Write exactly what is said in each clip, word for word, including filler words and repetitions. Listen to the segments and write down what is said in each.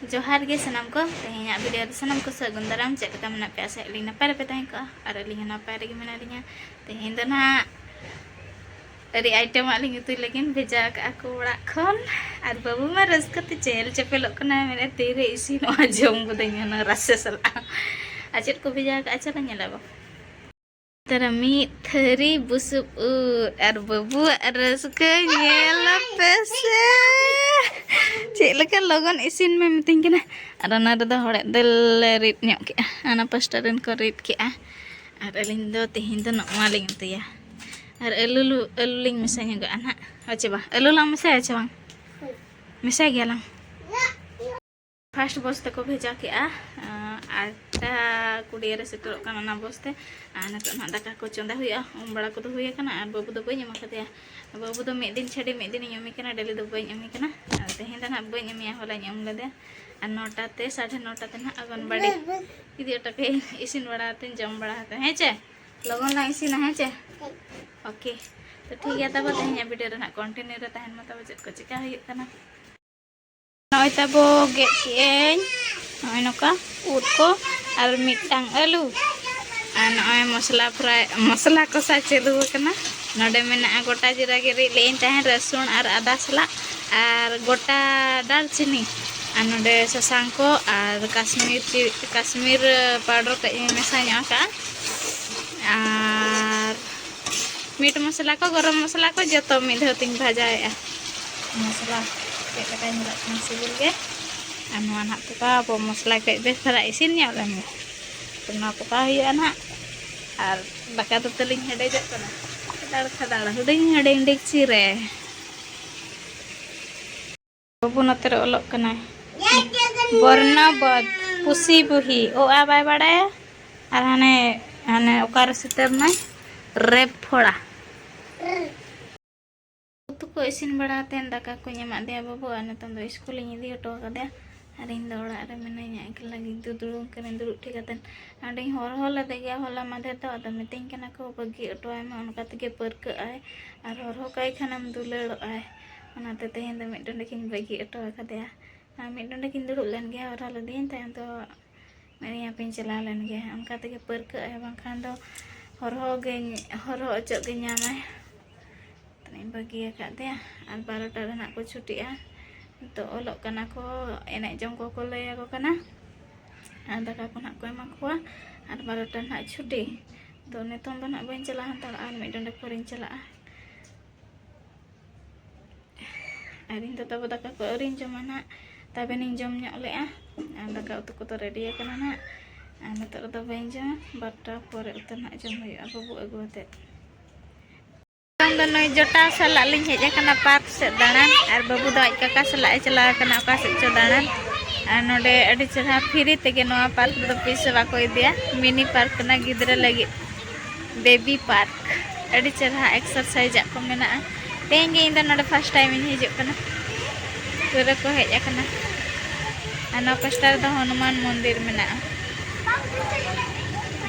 ᱡᱚᱦᱟᱨ ᱜᱮ ᱥᱟᱱᱟᱢ ᱠᱚ᱾ ᱛᱮᱦᱮᱧᱟᱜ ᱵᱷᱤᱰᱤᱭᱳ ᱨᱮ ᱥᱟᱱᱟᱢ ᱠᱚ ᱥᱟᱹᱜᱩᱱ ᱫᱟᱨᱟᱢ᱾ ᱪᱮᱫ ᱞᱮᱠᱟ ᱢᱮᱱᱟᱜ ᱯᱮᱭᱟ? ᱟᱥᱟᱭᱮᱫ ᱟᱹᱞᱤᱧ ᱱᱟᱯᱟᱭ ᱨᱮᱯᱮ ᱛᱟᱦᱮᱸ ᱠᱚᱜᱼᱟ, ᱟᱨ ᱟᱹᱞᱤᱧ ᱦᱚᱸ ᱱᱟᱯᱟᱭ ᱨᱮᱜᱮ ᱢᱮᱱᱟᱜ ᱞᱤᱧᱟ᱾ ᱛᱮᱦᱮᱧ ᱫᱚ ᱱᱟᱦᱟᱜ ᱟᱹᱰᱤ ᱟᱭᱴᱮᱢᱟᱜ ᱞᱤᱧ ᱩᱛᱩᱭ ᱞᱟᱹᱜᱤᱫ, ᱵᱷᱮᱡᱟ ᱟᱠᱟᱫᱼᱟ ᱠᱚ ᱚᱲᱟᱜ ᱠᱷᱚᱱ᱾ ᱟᱨ ᱵᱟᱹᱵᱩ ᱢᱟ ᱨᱟᱹᱥᱠᱟᱹ ᱛᱮ ᱪᱮᱦᱮᱞ ᱪᱮᱯᱮᱞᱚᱜ ᱠᱟᱱᱟᱭ, ᱢᱮᱱᱮᱫ, "ᱛᱤᱨᱮ ᱤᱥᱤᱱᱚᱜᱼᱟ, ᱡᱚᱢ ᱜᱚᱫᱟᱹᱧ ᱦᱩᱱᱟᱹᱝ ᱨᱟᱥᱮ ᱥᱟᱞᱟᱜ᱾" ᱟᱨ ᱪᱮᱫ ᱠᱚ ᱵᱷᱮᱡᱟ ᱟᱠᱟᱫᱼᱟ, ᱪᱚᱞᱚ ᱧᱮᱞ ᱟᱵᱚ᱾ ᱛᱟᱨᱟ ᱢᱤᱫ ᱛᱷᱟᱹᱨᱤ ᱵᱩᱥᱩᱵ ᱩᱫ ᱟᱨ ᱵᱟᱹᱵᱩᱣᱟᱜ ᱨᱟᱹᱥᱠᱟᱹ ᱧᱮᱞ ᱟᱯᱮ ᱥᱮ᱾ ᱪᱮᱫ ᱞᱮᱠᱟ ᱞᱚᱜᱚᱱ ᱤᱥᱤᱱ ᱢᱮ ᱢᱤᱛᱟᱹᱧ ᱠᱟᱱᱟ᱾ ᱟᱨ ᱚᱱᱟ ᱨᱮᱫᱚ ᱦᱚᱲᱮᱫ ᱫᱟᱹᱞ ᱞᱮ ᱨᱤᱫ ᱧᱚᱜ ᱠᱮᱜᱼᱟ, ᱚᱱᱟ ᱯᱟᱥᱴᱟ ᱨᱮᱱ ᱠᱚ ᱨᱤᱫ ᱠᱮᱜᱼᱟ᱾ ᱟᱨ ᱟᱹᱞᱤᱧ ᱫᱚ ᱛᱮᱦᱮᱧ ᱫᱚ ᱱᱚᱜᱼᱚ ᱱᱚᱣᱟ ᱞᱤᱧ ᱩᱛᱩᱭᱟ᱾ ᱟᱨ ᱟᱹᱞᱩ, ᱟᱹᱞᱩ ᱞᱤᱧ ᱢᱮᱥᱟ ᱧᱚᱜᱚᱜᱼᱟ ᱱᱟᱦᱟᱜ᱾ ᱦᱳᱭ ᱪᱮ ᱵᱟᱝ? ᱟᱹᱞᱩ ᱞᱟᱝ ᱢᱮᱥᱟᱭᱟ ᱪᱮ ᱵᱟᱝ? ᱢᱮᱥᱟᱭ ᱜᱮᱭᱟᱞᱟᱝ᱾ ᱯᱷᱟᱥᱴ ᱵᱚᱥ ᱛᱮᱠᱚ ᱵᱷᱮᱡᱟ ᱠᱮᱜᱼᱟ, ᱟᱴᱴᱟ ᱠᱩᱲᱤ ᱨᱮ ᱥᱮᱴᱮᱨᱚᱜ ᱠᱟᱱᱟ ᱚᱱᱟ ᱵᱚᱥ ᱛᱮ᱾ ᱟᱨ ᱱᱤᱛᱚᱜ ᱱᱟᱦᱟᱜ ᱫᱟᱠᱟ ᱠᱚ ᱪᱚᱸᱫᱟ ᱦᱩᱭᱩᱜᱼᱟ, ᱩᱢ ᱵᱟᱲᱟ ᱠᱚᱫᱚ ᱦᱩᱭ ᱟᱠᱟᱱᱟ᱾ ᱟᱨ ᱵᱟᱹᱵᱩ ᱫᱚ ᱵᱟᱹᱧ ᱮᱢᱟ ᱠᱟᱫᱮᱭᱟ, ᱵᱟᱹᱵᱩ ᱫᱚ ᱢᱤᱫ ᱫᱤᱱ ᱪᱷᱟᱹᱰᱤ ᱢᱤᱫ ᱫᱤᱱᱤᱧ ᱩᱢᱮ ᱠᱟᱱᱟ, ᱰᱮᱞᱤ ᱫᱚ ᱵᱟᱹᱧ ᱩᱢᱮ ᱠᱟᱱᱟ᱾ ᱟᱨ ᱛᱮᱦᱮᱧ ᱫᱚ ᱱᱟᱦᱟᱜ ᱵᱟᱹᱧ ᱩᱢᱮᱭᱟ, ᱦᱚᱞᱟᱧ ᱩᱢ ᱞᱮᱫᱮᱭᱟ᱾ ᱟᱨ ᱱᱚᱴᱟ ᱛᱮ, ᱥᱟᱲᱮ ᱱᱚᱴᱟ ᱛᱮ ᱱᱟᱦᱟᱜ ᱚᱝᱜᱚᱱᱵᱟᱲᱤ ᱤᱫᱤ ᱦᱚᱴᱚ ᱠᱟᱭᱟᱹᱧ, ᱤᱥᱤᱱ ᱵᱟᱲᱟ ᱠᱟᱛᱮᱧ ᱡᱚᱢ ᱵᱟᱲᱟ ᱠᱟᱛᱮ, ᱦᱮᱸ ᱪᱮ? ᱞᱚᱜᱚᱱ ᱞᱟᱝ ᱤᱥᱤᱱᱟ, ᱦᱮᱸ ᱪᱮ? ᱳᱠᱮ, ᱛᱚ ᱴᱷᱤᱠ ᱜᱮᱭᱟ, ᱛᱟᱵᱚ ᱛᱮᱦᱮᱧᱟᱜ ᱵᱷᱤᱰᱤᱭᱳ ᱨᱮ ᱱᱟᱦᱟᱜ ᱠᱚᱱᱴᱤᱱᱤᱭᱩ ᱨᱮ ᱛᱟᱦᱮᱱ ᱢᱟ, ᱛᱟᱵᱚ ᱪᱮᱫ ᱠᱚ ᱪᱮᱠᱟ ᱦᱩᱭᱩᱜ ᱠᱟᱱᱟ᱾ ᱱᱚᱜᱼᱚᱭ ᱛᱟᱵᱚ ᱜᱮᱫ ᱠᱮᱜᱼᱟᱹᱧ, ᱱᱚᱜᱼᱚᱭ ᱱᱚᱝᱠᱟ ᱩᱫ ᱠᱚ ᱟᱨ ᱢᱤᱫᱴᱟᱝ ᱟᱹᱞᱩ᱾ ᱟᱨ ᱱᱚᱜᱼᱚᱭ ᱢᱚᱥᱞᱟ ᱯᱷᱨᱟᱭ, ᱢᱚᱥᱞᱟ ᱠᱚᱥᱟ ᱪᱟᱹᱞᱩ ᱟᱠᱟᱱᱟ᱾ ᱱᱚᱰᱮ ᱢᱮᱱᱟᱜᱼᱟ ᱜᱚᱴᱟ ᱡᱤᱨᱟ ᱜᱮ ᱨᱤᱫ ᱞᱮᱜᱼᱟᱹᱧ ᱛᱟᱦᱮᱸᱫ ᱨᱟᱹᱥᱩᱱ ᱟᱨ ᱟᱫᱟ ᱥᱟᱞᱟᱜ, ᱟᱨ ᱜᱚᱴᱟ ᱫᱟᱨᱪᱤᱱᱤ, ᱟᱨ ᱱᱚᱰᱮ ᱥᱟᱥᱟᱝ ᱠᱚ ᱟᱨ ᱠᱟᱥᱢᱤᱨ ᱪᱤ-, ᱠᱟᱥᱢᱤᱨ ᱯᱟᱣᱰᱟᱨ ᱠᱟᱹᱡ ᱤᱧ ᱢᱮᱥᱟ ᱧᱚᱜ ᱟᱠᱟᱫᱼᱟ᱾ ᱟᱨ ᱢᱤᱴ ᱢᱚᱥᱞᱟ ᱠᱚ, ᱜᱚᱨᱚᱢ ᱢᱚᱥᱞᱟ ᱠᱚ ᱡᱚᱛᱚ ᱢᱤᱫ ᱫᱷᱟᱣ ᱛᱤᱧ ᱵᱷᱟᱡᱟᱭᱮᱫᱼᱟ᱾ ᱢᱚᱥᱞᱟ ᱪᱮᱫ ᱞᱮᱠᱟ ᱧᱮᱞᱚᱜ ᱠᱟᱱᱟ, ᱥᱤᱵᱤᱞ ᱜᱮ᱾ ᱟᱨ ᱱᱚᱣᱟ ᱱᱟᱦᱟᱜ ᱯᱚᱠᱟᱣ ᱟᱵᱚ, ᱢᱚᱥᱞᱟ ᱠᱟᱹᱡ ᱵᱮᱥ ᱫᱷᱟᱨᱟ ᱤᱥᱤᱱ ᱧᱚᱜ ᱞᱮᱱ ᱜᱮ᱾ ᱛᱚ ᱱᱚᱣᱟ ᱯᱚᱠᱟᱣ ᱦᱩᱭᱩᱜᱼᱟ ᱱᱟᱦᱟᱜ᱾ ᱟᱨ ᱫᱟᱠᱟ ᱫᱚ ᱛᱟᱹᱞᱤᱧ ᱦᱮᱰᱮᱡᱚᱜ ᱠᱟᱱᱟ, ᱠᱷᱟᱫᱟᱲ ᱠᱷᱟᱫᱟᱲ ᱦᱩᱰᱤᱧ ᱦᱩᱰᱤᱧ ᱰᱮᱠᱪᱤ ᱨᱮ᱾ ᱵᱟᱹᱵᱩ ᱱᱚᱛᱮ ᱨᱮ ᱚᱞᱚᱜ ᱠᱟᱱᱟᱭ᱾ ᱵᱚᱨᱱᱚᱵᱳᱫᱷ ᱯᱩᱥᱤ ᱵᱩᱦᱤ, ᱚ ᱟ ᱵᱟᱭ ᱵᱟᱲᱟᱭᱟ᱾ ᱟᱨ ᱦᱟᱱᱮ, ᱦᱟᱱᱮ ᱚᱠᱟᱨᱮ ᱥᱮᱴᱮᱨ ᱱᱟᱭ? ᱨᱮᱯᱷᱚᱲᱟ᱾ ᱩᱛᱩ ᱠᱚ ᱤᱥᱤᱱ ᱵᱟᱲᱟ ᱠᱟᱛᱮᱫ ᱫᱟᱠᱟ ᱠᱚᱧ ᱮᱢᱟᱫ ᱫᱮᱭᱟ ᱵᱟᱹᱵᱩ, ᱟᱨ ᱱᱤᱛᱚᱝ ᱫᱚ ᱤᱥᱠᱩᱞᱤᱧ ᱤᱫᱤ ᱦᱚᱴᱚ ᱟᱠᱟᱫᱮᱭᱟ᱾ ᱟᱨ ᱤᱧ ᱫᱚ ᱚᱲᱟᱜ ᱨᱮ ᱢᱤᱱᱟᱹᱧᱟ, ᱮᱠᱞᱟ ᱜᱤᱧ ᱫᱩ-, ᱫᱩᱲᱩᱵ ᱠᱟᱹᱱᱟᱹᱧ ᱫᱩᱲᱩᱵ ᱴᱷᱤᱠ ᱠᱟᱛᱮᱫ᱾ ᱚᱸᱰᱮᱧ ᱦᱚᱨᱦᱚ ᱞᱮᱫᱮ ᱜᱮᱭᱟ ᱦᱚᱞᱟ ᱢᱟᱫᱷᱮᱨ ᱫᱚ, ᱟᱫᱚ ᱢᱤᱛᱟᱹᱧ ᱠᱟᱱᱟ ᱠᱚ, "ᱵᱟᱹᱜᱤ ᱦᱚᱴᱚ ᱟᱭ ᱢᱮ, ᱚᱱᱠᱟ ᱛᱮᱜᱮ ᱯᱟᱹᱨᱠᱟᱹᱜ ᱟᱭ, ᱟᱨ ᱦᱚᱨᱦᱚ ᱠᱟᱭ ᱠᱷᱟᱱᱮᱢ ᱫᱩᱞᱟᱹᱲᱚᱜ ᱟᱭ᱾" ᱚᱱᱟᱛᱮ ᱛᱮᱦᱮᱧ ᱫᱚ ᱢᱤᱫ ᱰᱚᱸᱰᱮᱠ ᱤᱧ ᱵᱟᱹᱜᱤ ᱦᱚᱴᱚ ᱟᱠᱟᱫᱮᱭᱟ᱾ ᱟᱨ ᱢᱤᱫ ᱰᱚᱸᱰᱮᱠ ᱤᱧ ᱫᱩᱲᱩᱵ ᱞᱮᱱ ᱜᱮᱭᱟ, ᱦᱚᱨᱦᱚ ᱞᱮᱫᱮᱧ, ᱛᱟᱭᱚᱢ ᱫᱚ ᱢᱮᱱᱮᱫ ᱦᱟᱯᱮᱧ ᱪᱟᱞᱟᱣ ᱞᱮᱱ ᱜᱮ, ᱚᱱᱠᱟ ᱛᱮᱜᱮ ᱯᱟᱹᱨᱠᱟᱹᱜ ᱟᱭ, ᱵᱟᱝᱠᱷᱟᱱ ᱫᱚ ᱦᱚᱨᱦᱚ ᱜᱮ, ᱦᱚᱨᱦᱚ ᱚᱪᱚᱜ ᱜᱮ ᱧᱟᱢᱟᱭ᱾ ᱛᱟᱦᱞᱮᱧ ᱵᱟᱹᱜᱤ ᱟᱠᱟᱫ ᱛᱟᱭᱟ᱾ ᱟᱨ ᱵᱟᱨᱚᱴᱟ ᱨᱮ ᱱᱟᱜ ᱠᱚ ᱪᱷᱩᱴᱤᱜᱼᱟ᱾ ᱱᱤᱛᱚᱜ ᱚᱞᱚᱜ ᱠᱟᱱᱟ ᱠᱚ, ᱮᱱᱮᱡ ᱡᱚᱝ ᱠᱚᱠᱚ ᱞᱟᱹᱭ ᱟᱠᱚ ᱠᱟᱱᱟ, ᱟᱨ ᱫᱟᱠᱟ ᱠᱚ ᱱᱟᱜ ᱠᱚ ᱮᱢᱟ ᱠᱚᱣᱟ᱾ ᱟᱨ ᱵᱟᱨᱚᱴᱟ ᱱᱟᱜ ᱪᱷᱩᱴᱤ᱾ ᱛᱚ ᱱᱤᱛᱚᱝ ᱫᱚ ᱱᱟᱜ ᱵᱟᱹᱧ ᱪᱟᱞᱟᱣ ᱦᱟᱛᱟᱲᱚᱜᱼᱟ, ᱟᱨ ᱢᱤᱫ ᱰᱚᱸᱰᱮ ᱯᱚᱨᱮᱧ ᱪᱟᱞᱟᱜᱼᱟ᱾ ᱟᱨ ᱤᱧ ᱫᱚ ᱛᱟᱵᱚ ᱫᱟᱠᱟ ᱠᱚ ᱟᱹᱣᱨᱤᱧ ᱡᱚᱢᱟ ᱱᱟᱜ, ᱛᱟᱵᱮᱱᱤᱧ ᱡᱚᱢ ᱧᱚᱜ ᱞᱮᱜᱼᱟ᱾ ᱟᱨ ᱫᱟᱠᱟ ᱩᱛᱩ ᱠᱚᱫᱚ ᱨᱮᱰᱤ ᱟᱠᱟᱱᱟ ᱱᱟᱜ, ᱟᱨ ᱱᱤᱛᱚᱜ ᱨᱮᱫᱚ ᱵᱟᱹᱧ ᱡᱚᱢᱟ, ᱵᱟᱨᱚᱴᱟ ᱯᱚᱨᱮ ᱩᱛᱟᱹᱨ ᱱᱟᱜ ᱡᱚᱢ ᱦᱩᱭᱩᱜᱼᱟ ᱵᱟᱹᱵᱩ ᱟᱹᱜᱩ ᱟᱛᱮᱫ᱾ ᱱᱤᱛᱚᱝ ᱫᱚ ᱱᱩᱭ ᱡᱚᱴᱟᱣ ᱥᱟᱞᱟᱜ ᱞᱤᱧ ᱦᱮᱡ ᱟᱠᱟᱱᱟ ᱯᱟᱨᱠ ᱥᱮᱫ ᱫᱟᱬᱟᱱ, ᱟᱨ ᱵᱟᱹᱵᱩ ᱫᱚ ᱟᱡ ᱠᱟᱠᱟ ᱥᱟᱞᱟᱜ ᱮ ᱪᱟᱞᱟᱣ ᱟᱠᱟᱱᱟ ᱚᱠᱟ ᱥᱮᱫ ᱪᱚ ᱫᱟᱬᱟᱱ᱾ ᱟᱨ ᱱᱚᱰᱮ ᱟᱹᱰᱤ ᱪᱮᱦᱨᱟ ᱯᱷᱨᱤ ᱛᱮᱜᱮ ᱱᱚᱣᱟ ᱯᱟᱨᱠ ᱨᱮᱫᱚ ᱯᱩᱭᱥᱟᱹ ᱵᱟᱠᱚ ᱤᱫᱤᱭᱟ, ᱢᱤᱱᱤ ᱯᱟᱨᱠ ᱠᱟᱱᱟ ᱜᱤᱫᱽᱨᱟᱹ ᱞᱟᱹᱜᱤᱫ, ᱵᱮᱵᱤ ᱯᱟᱨᱠ᱾ ᱟᱹᱰᱤ ᱪᱮᱦᱨᱟ ᱮᱠᱥᱟᱨᱥᱟᱭᱤᱡᱽ ᱟᱜ ᱠᱚ ᱢᱮᱱᱟᱜᱼᱟ᱾ ᱛᱮᱦᱮᱧ ᱜᱮ ᱤᱧ ᱫᱚ ᱱᱚᱰᱮ ᱯᱷᱟᱥᱴ ᱴᱟᱭᱤᱢ ᱤᱧ ᱦᱤᱡᱩᱜ ᱠᱟᱱᱟ, ᱯᱩᱨᱟᱹ ᱠᱚ ᱦᱮᱡ ᱟᱠᱟᱱᱟ᱾ ᱟᱨ ᱱᱚᱣᱟ ᱯᱟᱥᱴᱟ ᱨᱮᱫᱚ ᱦᱚᱱᱩᱢᱟᱱ ᱢᱚᱱᱫᱤᱨ ᱢᱮᱱᱟᱜᱼᱟ᱾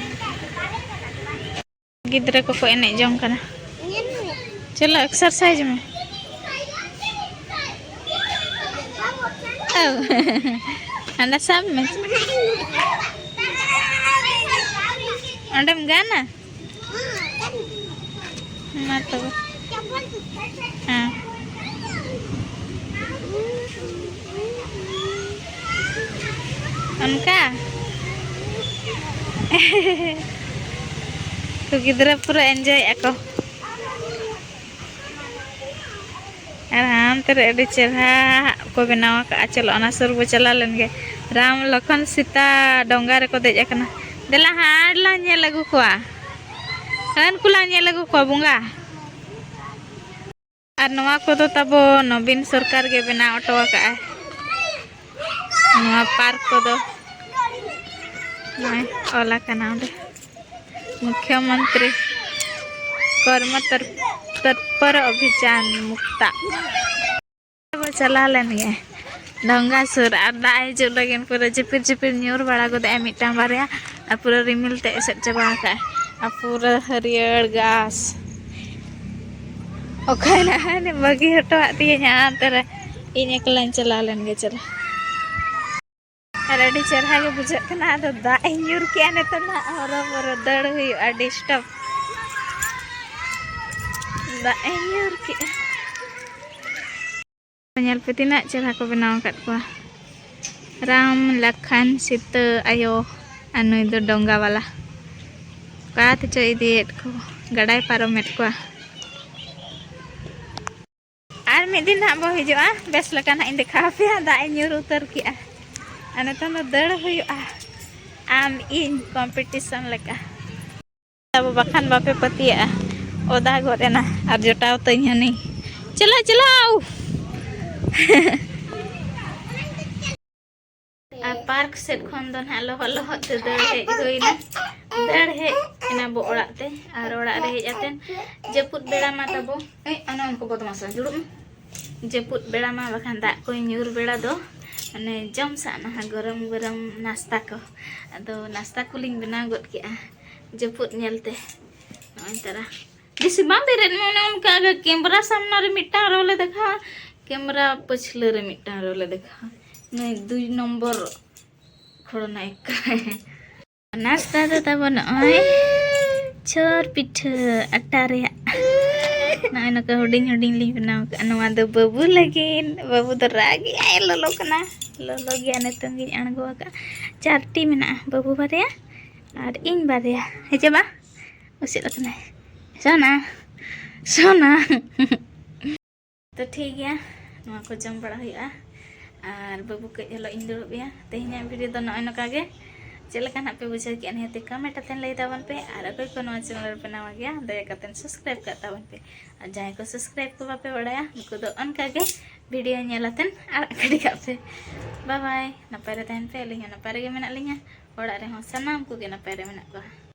ᱜᱤᱫᱽᱨᱟᱹ ᱠᱚᱠᱚ ᱮᱱᱮᱡ ᱡᱚᱝ ᱠᱟᱱᱟ᱾ ᱪᱚᱞᱚ ᱮᱠᱥᱟᱨᱥᱟᱭᱤᱡᱽ ᱢᱮ᱾ ᱚ, ᱦᱟᱸᱰᱮ ᱥᱟᱵ ᱢᱮ᱾ ᱚᱸᱰᱮᱢ ᱜᱟᱱᱟ? ᱢᱟ ᱛᱚᱵᱮ᱾ ᱦᱮᱸ᱾ ᱚᱱᱠᱟ? ᱛᱚ ᱜᱤᱫᱽᱨᱟᱹ ᱯᱩᱨᱟᱹ ᱮᱱᱡᱚᱭᱮᱫᱼᱟ ᱠᱚ᱾ ᱟᱨ ᱦᱟᱱᱛᱮ ᱨᱮ ᱟᱹᱰᱤ ᱪᱮᱦᱨᱟ ᱠᱚ ᱵᱮᱱᱟᱣ ᱟᱠᱟᱫᱼᱟ᱾ ᱪᱚᱞᱚ, ᱚᱱᱟ ᱥᱩᱨ ᱵᱚ ᱪᱟᱞᱟᱣ ᱞᱮᱱ ᱜᱮ᱾ ᱨᱟᱢ, ᱞᱚᱠᱷᱚᱱ, ᱥᱤᱛᱟ ᱰᱚᱸᱜᱟ ᱨᱮᱠᱚ ᱫᱮᱡ ᱟᱠᱟᱱᱟ᱾ ᱫᱮᱞᱟ ᱦᱟᱸᱰ ᱞᱟᱝ ᱧᱮᱞ ᱟᱹᱜᱩ ᱠᱚᱣᱟ᱾ ᱦᱟᱹᱱ ᱠᱚᱞᱟᱝ ᱧᱮᱞ ᱟᱹᱜᱩ ᱠᱚᱣᱟ ᱵᱚᱸᱜᱟ᱾ ᱟᱨ ᱱᱚᱣᱟ ᱠᱚᱫᱚ ᱛᱟᱵᱚ ᱱᱚᱵᱤᱱ ᱥᱚᱨᱠᱟᱨ ᱜᱮ ᱵᱮᱱᱟᱣ ᱦᱚᱴᱚ ᱟᱠᱟᱫᱼᱟᱭ᱾ ᱱᱚᱣᱟ ᱯᱟᱨᱠ ᱠᱚᱫᱚ ᱱᱚᱜᱼᱚᱭ ᱚᱞ ᱟᱠᱟᱱᱟ ᱚᱸᱰᱮ, ᱢᱩᱠᱷᱭᱚᱢᱚᱱᱛᱨᱤ ᱠᱚᱨᱢᱚ ᱛᱚᱨ-, ᱛᱚᱛᱯᱚᱨ ᱚᱵᱷᱤᱡᱟᱱ ᱢᱩᱠᱛᱟ᱾ ᱵᱚ ᱪᱟᱞᱟᱣ ᱞᱮᱱ ᱜᱮ ᱰᱷᱚᱸᱜᱟ ᱥᱩᱨ, ᱟᱨ ᱫᱟᱜ ᱦᱤᱡᱩᱜ ᱞᱟᱹᱜᱤᱫ ᱯᱩᱨᱟᱹ ᱡᱷᱤᱯᱤᱨ ᱡᱷᱤᱯᱤᱨ ᱧᱩᱨ ᱵᱟᱲᱟ ᱜᱚᱫᱮᱜᱼᱟᱭ ᱢᱤᱫᱴᱟᱝ ᱵᱟᱨᱭᱟ, ᱟᱨ ᱯᱩᱨᱟᱹ ᱨᱤᱢᱤᱞ ᱛᱮ ᱮᱥᱮᱫ ᱪᱟᱵᱟ ᱟᱠᱟᱫᱼᱟᱭ, ᱟᱨ ᱯᱩᱨᱟᱹ ᱦᱟᱹᱨᱭᱟᱹᱲ ᱜᱷᱟᱥ᱾ ᱚᱠᱟᱭᱮᱱᱟ? ᱦᱟᱱᱮ ᱵᱟᱹᱜᱤ ᱦᱚᱴᱚᱣᱟᱫ ᱛᱤᱧᱟᱹ ᱦᱟᱱᱛᱮ ᱨᱮ᱾ ᱤᱧ ᱮᱠᱞᱟᱧ ᱪᱟᱞᱟᱣ ᱞᱮᱱ ᱜᱮ᱾ ᱪᱟᱞᱟᱜ ᱟᱨ ᱟᱹᱰᱤ ᱪᱮᱨᱦᱟ ᱜᱮ ᱵᱩᱡᱷᱟᱹᱜ ᱠᱟᱱᱟ᱾ ᱟᱫᱚ ᱫᱟᱜ ᱤᱧ ᱧᱩᱨ ᱠᱮᱜᱼᱟ ᱱᱤᱛᱚᱜ ᱱᱟᱦᱟᱜ ᱦᱚᱨᱚ ᱵᱚᱨᱚ ᱫᱟᱹᱲ ᱦᱩᱭᱩᱜᱼᱟ, ᱰᱤᱥᱴᱟᱵᱽ᱾ ᱫᱟᱜ ᱤᱧ ᱧᱩᱨ ᱠᱮᱜᱼᱟ᱾ ᱧᱮᱞ ᱯᱮ ᱛᱤᱱᱟᱹᱜ ᱪᱮᱨᱦᱟ ᱠᱚ ᱵᱮᱱᱟᱣ ᱟᱠᱟᱫ ᱠᱚᱣᱟ, ᱨᱟᱢ, ᱞᱟᱠᱷᱟᱱ, ᱥᱤᱛᱟᱹ, ᱟᱭᱳ, ᱟᱨ ᱱᱩᱭ ᱫᱚ ᱰᱚᱝᱜᱟ ᱵᱟᱞᱟ᱾ ᱚᱠᱟ ᱛᱮᱪᱚᱭ ᱤᱫᱤᱭᱮᱫ ᱠᱚ, ᱜᱟᱰᱟᱭ ᱯᱟᱨᱚᱢᱮᱫ ᱠᱚᱣᱟ᱾ ᱟᱨ ᱢᱤᱫ ᱫᱤᱱ ᱱᱟᱦᱟᱜ ᱵᱚ ᱦᱤᱡᱩᱜᱼᱟ, ᱵᱮᱥ ᱞᱮᱠᱟ ᱱᱟᱦᱟᱜ ᱤᱧ ᱫᱮᱠᱷᱟᱣ ᱟᱯᱮᱭᱟ᱾ ᱫᱟᱜ ᱤᱧ ᱧᱩᱨ ᱩᱛᱟᱹᱨ ᱠᱮᱜᱼᱟ᱾ ᱟᱨ ᱱᱤᱛᱚᱝ ᱫᱚ ᱫᱟᱹᱲ ᱦᱩᱭᱩᱜᱼᱟ, ᱟᱢ ᱤᱧ ᱠᱚᱢᱯᱤᱴᱤᱥᱚᱱ ᱞᱮᱠᱟ᱾ ᱟᱵᱚ ᱵᱟᱠᱷᱟᱱ ᱵᱟᱯᱮ ᱯᱟᱹᱛᱭᱟᱹᱜᱼᱟ, ᱚᱫᱟ ᱜᱚᱫ ᱮᱱᱟ ᱟᱨ ᱡᱚᱴᱟᱣ ᱛᱟᱹᱧ ᱦᱟᱹᱱᱤ᱾ ᱪᱟᱞᱟᱣ, ᱪᱟᱞᱟᱣ᱾ ᱟᱨ ᱯᱟᱨᱠ ᱥᱮᱫ ᱠᱷᱚᱱ ᱫᱚ ᱱᱟᱦᱟᱜ ᱞᱚᱦᱚᱫ ᱞᱚᱦᱚᱫ ᱛᱮ ᱫᱟᱹᱲ ᱦᱮᱡ ᱦᱩᱭᱱᱟ᱾ ᱫᱟᱹᱲ ᱦᱮᱡ ᱮᱱᱟ ᱵᱚ ᱚᱲᱟᱜ ᱛᱮ, ᱟᱨ ᱚᱲᱟᱜ ᱨᱮ ᱦᱮᱡ ᱟᱛᱮᱱ ᱡᱟᱹᱯᱩᱫ ᱵᱮᱲᱟ ᱢᱟ ᱛᱟᱵᱚ, ᱮᱭ, ᱚᱱᱮ ᱩᱱᱠᱩ ᱵᱚᱫᱢᱟᱥᱟ, ᱫᱩᱲᱩᱵ ᱢᱮ᱾ ᱡᱟᱹᱯᱩᱫ ᱵᱮᱲᱟ ᱢᱟ ᱵᱟᱠᱷᱟᱱ ᱫᱟᱜ ᱠᱚᱭ ᱧᱩᱨ ᱵᱮᱲᱟ ᱫᱚ ᱢᱟᱱᱮ ᱡᱚᱢ ᱥᱟᱱᱟᱣᱟ ᱜᱚᱨᱚᱢ ᱜᱚᱨᱚᱢ ᱱᱟᱥᱛᱟ ᱠᱚ᱾ ᱟᱫᱚ ᱱᱟᱥᱛᱟ ᱠᱚᱞᱤᱧ ᱵᱮᱱᱟᱣ ᱜᱚᱫ ᱠᱮᱜᱼᱟ ᱡᱟᱹᱯᱩᱫ ᱧᱮᱞᱛᱮ᱾ ᱱᱚᱜᱼᱚᱭ ᱛᱟᱨᱟ ᱵᱮᱥᱤ ᱵᱟᱝ ᱵᱮᱨᱮᱫ ᱢᱮ, ᱚᱱᱮ ᱚᱱᱠᱟ ᱜᱮ ᱠᱮᱢᱨᱟ ᱥᱟᱢᱱᱟ ᱨᱮ ᱢᱤᱫᱴᱟᱝ ᱨᱚᱲ ᱞᱮ ᱫᱮᱠᱷᱟᱣᱟ, ᱠᱮᱢᱨᱟ ᱯᱟᱹᱪᱷᱞᱟᱹ ᱨᱮ ᱢᱤᱫᱴᱟᱝ ᱨᱚᱲ ᱞᱮ ᱫᱮᱠᱷᱟᱣᱟ᱾ ᱱᱩᱭ ᱫᱩᱭ ᱱᱚᱢᱵᱚᱨ ᱠᱷᱚᱲᱱᱟᱭᱚᱠ ᱠᱟᱱᱟᱭ᱾ ᱱᱟᱥᱛᱟ ᱫᱚ ᱛᱟᱵᱚ ᱱᱚᱜᱼᱚᱭ ᱪᱷᱚᱨ ᱯᱤᱴᱷᱟᱹ ᱟᱴᱟ ᱨᱮᱭᱟᱜ᱾ ᱱᱚᱜᱼᱚᱭ ᱱᱚᱝᱠᱟ ᱦᱩᱰᱤᱧ ᱦᱩᱰᱤᱧ ᱞᱤᱧ ᱵᱮᱱᱟᱣ ᱠᱟᱜᱼᱟ᱾ ᱱᱚᱣᱟ ᱫᱚ ᱵᱟᱹᱵᱩ ᱞᱟᱹᱜᱤᱫ, ᱵᱟᱹᱵᱩ ᱫᱚ ᱨᱟᱜᱮᱜᱼᱟᱭ, ᱞᱚᱞᱚ ᱠᱟᱱᱟ, ᱞᱚᱞᱚ ᱜᱮᱭᱟ᱾ ᱱᱤᱛᱚᱝ ᱜᱤᱧ ᱟᱬᱜᱚ ᱟᱠᱟᱫᱼᱟ᱾ ᱪᱟᱨᱴᱤ ᱢᱮᱱᱟᱜᱼᱟ, ᱵᱟᱹᱵᱩ ᱵᱟᱨᱭᱟ ᱟᱨ ᱤᱧ ᱵᱟᱨᱭᱟ᱾ ᱦᱮᱸ ᱪᱮ ᱵᱟ? ᱵᱩᱥᱤᱫ ᱟᱠᱟᱱᱟᱭ᱾ ᱥᱚᱱᱟ, ᱥᱚᱱᱟ᱾ ᱛᱚ ᱴᱷᱤᱠ ᱜᱮᱭᱟ, ᱱᱚᱣᱟ ᱠᱚ ᱡᱚᱢ ᱵᱟᱲᱟ ᱦᱩᱭᱩᱜᱼᱟ᱾ ᱟᱨ ᱵᱟᱹᱵᱩ ᱠᱟᱹᱡ ᱦᱤᱞᱳᱜ ᱤᱧ ᱫᱩᱲᱩᱵ ᱮᱭᱟ᱾ ᱛᱮᱦᱮᱧᱟᱜ ᱵᱷᱤᱰᱤᱭᱳ ᱫᱚ ᱱᱚᱜᱼᱚᱭ ᱱᱚᱝᱠᱟ ᱜᱮ᱾ ᱪᱮᱫ ᱞᱮᱠᱟ ᱱᱟᱜ ᱯᱮ ᱵᱩᱡᱷᱟᱹᱣ ᱠᱮᱜᱼᱟ, ᱱᱤᱦᱟᱹᱛ ᱠᱚᱢᱮᱱᱴ ᱟᱛᱮᱱ ᱞᱟᱹᱭ ᱛᱟᱵᱚᱱ ᱯᱮ᱾ ᱟᱨ ᱚᱠᱚᱭ ᱠᱚ ᱱᱚᱣᱟ ᱪᱮᱱᱮᱞ ᱨᱮᱯᱮ ᱱᱟᱣᱟ ᱜᱮᱭᱟ, ᱫᱟᱭᱟ ᱠᱟᱛᱮᱱ ᱥᱟᱵᱥᱠᱨᱟᱭᱤᱵ ᱠᱟᱜ ᱛᱟᱵᱚᱱ ᱯᱮ᱾ ᱟᱨ ᱡᱟᱦᱟᱸᱭ ᱠᱚ ᱥᱟᱵᱥᱠᱨᱟᱭᱤᱵ ᱠᱚ ᱵᱟᱯᱮ ᱵᱟᱲᱟᱭᱟ, ᱩᱱᱠᱩ ᱫᱚ ᱚᱱᱠᱟ ᱜᱮ ᱵᱷᱤᱰᱤᱭᱳ ᱧᱮᱞ ᱟᱛᱮᱱ ᱟᱲᱟᱜ ᱜᱤᱰᱤ ᱠᱟᱜ ᱯᱮ᱾ ᱵᱟᱭ ᱵᱟᱭ, ᱱᱟᱯᱟᱭ ᱨᱮ ᱛᱟᱦᱮᱱ ᱯᱮ᱾ ᱟᱹᱞᱤᱧ ᱦᱚᱸ ᱱᱟᱯᱟᱭ ᱨᱮᱜᱮ ᱢᱮᱱᱟᱜ ᱞᱤᱧᱟ, ᱚᱲᱟᱜ ᱨᱮᱦᱚᱸ ᱥᱟᱱᱟᱢ ᱠᱚᱜᱮ ᱱᱟᱯᱟᱭ ᱨᱮ ᱢᱮᱱᱟᱜ ᱠᱚᱣᱟ᱾